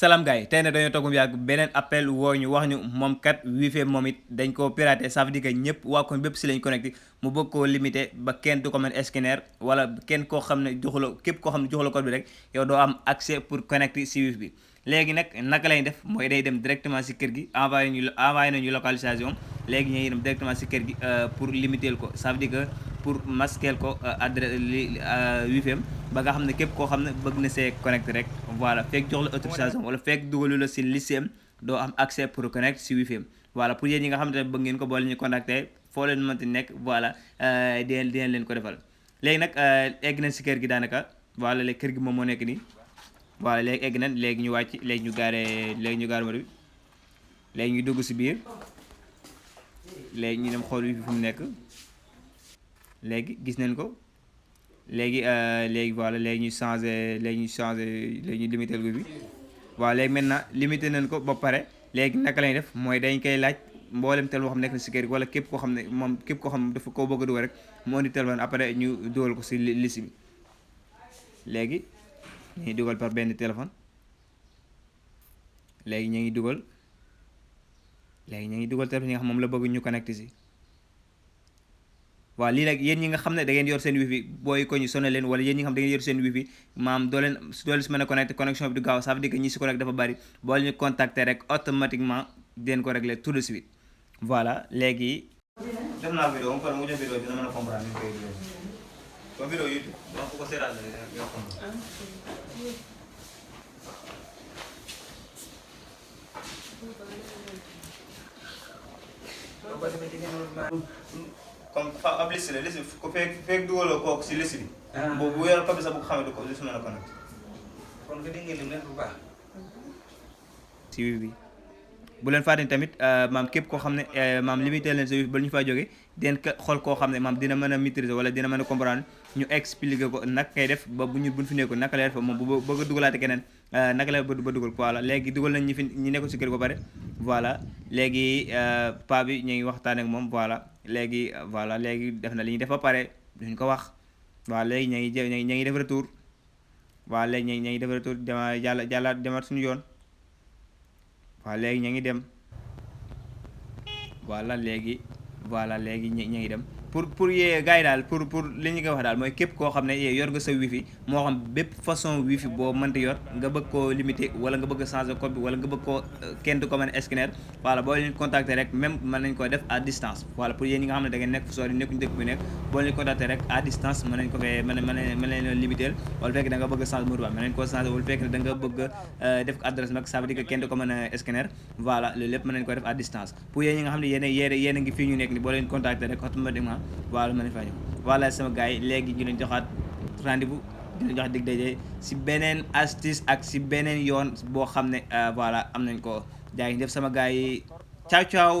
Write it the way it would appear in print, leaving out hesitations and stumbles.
salaam gars yi tey nag dañoo toog mu yàgg beneen appel woo ñu wax ñu moom kat wifi moom it dañ koo piraté ça veut dire que ñëpp waa kon bépp si lañ connecté mu bëgg koo limité ba kenn du ko mën scanner wala kenn koo xam ne joxula képp koo xam ne joxula code bi rek yow doo am accès pour connecter si wifi bi. léegi nag naka lay def mooy day dem directement si kër gi envoyé nañu localisation léegi ñuy dem directement si kër gi pour limiter ko ça veut dire que pour masquer ko adresse wifi am ba nga xam ne képp koo xam ne bëgg na see connecté rek voilà fekk jox la autorisation wala fekk dugalu la si lycée am doo am accès pour connecter si wifi am voilà pour yéen ñi nga xam ne bëgg ngeen ko boole ñu contacter foo leen mënti nekk voilà dinañ leen ko defal léegi nag egg nañ si kër gi daanaka voilà léegi kër gi moom moo nekk nii. voilà léegi egg nañ léegi ñu wàcc léegi ñu gaare moto bi léegi ñu dugg si biir léegi ñu dem xool wifi fu mu nekk léegi gis nañ ko léegi voilà léegi ñu limité wifi waaw léegi maintenant limité nañ ko ba pare léegi naka lañ def mooy dañ koy laaj mboolem tel boo xam nekk na si kër gi wala képp koo xam ne dafa koo bëgg a dugal rek mu indi téléphone après ñu dugal ko si liste bi léegi ñuy dugal par benn téléphone léegi ñu ngi dugal téléphone yi nga xam moom la bëgg ñu connecté si waaw lii nag yéen ñi nga xam ne da ngeen yor seen wifi booy ko ñu sonal leen wala yéen ñi nga xam da ngeen yor seen wifi maam doo leen si mën a connecté connexion bi du gaaw ça veut dire que ñi si connecté dafa bari boo leen ñu contacter rek automatiquement den ko régler tout de suite voilà léegi def naa vidéo mu pare mu def vidéo dina mën a comprendre ni koy ko vidéo YouTube donc ko seetaan nga comprendre comme fa ab liste la liste ko fekk dugaloo kooku si liste bi. bu yor ko bi sax bu ko xamee du ko liste mën a connecté. kon nga dégg lim leen bu baax. si wifi bi bu leen fàtte tamit maam képp koo xam ne maam limité leen sa wifi ba ñu faa jógee den ko xool koo xam ne maam dina mën a maîtriser wala dina mën a comprendre ñu expliquer ko naka kay def ba buñ fi nekkoon naka lay def moom bu bëgg a dugalaate keneen naka lay ba dugal ko voilà léegi dugal nañ ñi nekkoon si kër ba pare voilà léegi pa bi ñu ngi waxtaan ak moom voilà léegi def na li ñuy def ba pare duñ ko wax waaw léegi ña ngi def retour waaw léegi ña ngi def retour demaat suñu yoon waaw léegi ña ngi dem voilà léegi ña ngi dem pour yee gars yi daal pour li ñu koy wax daal mooy képp koo xam ne yor nga sa wifi moo xam bépp façon wifi boo mënti yor nga bëgg koo limité wala nga bëgg a changer code bi wala nga bëgg koo kenn du ko mën a scanner voilà boo leen contacter rek même mën nañ ko def à distance voilà pour yéen ñi nga xam ne da ngeen nekk fu sori nekkuñu dëkk bi nekk boo leen contacter rek à distance mën nañ ko fee mën leen limiter wala fekk da nga bëgg a changer mot mën nañ koo changer wala fekk da nga bëgg def ko adresse nag ça veut dire que kenn du ko mën a scanner voilà loolu lépp mën nañ ko def à distance pour yéen ñi nga xam ne yéen a ngi fii ñu nekk ni boo leen contacter rek automatiquement voilà mën nañ faa ñëw voilà sama gars yi léegi ñu leen joxaat rendez-vous di leen jox dig daje si beneen astuce ak si beneen yoon boo xam ne voilà am nañ ko jaay def sama gars yi ciao ciao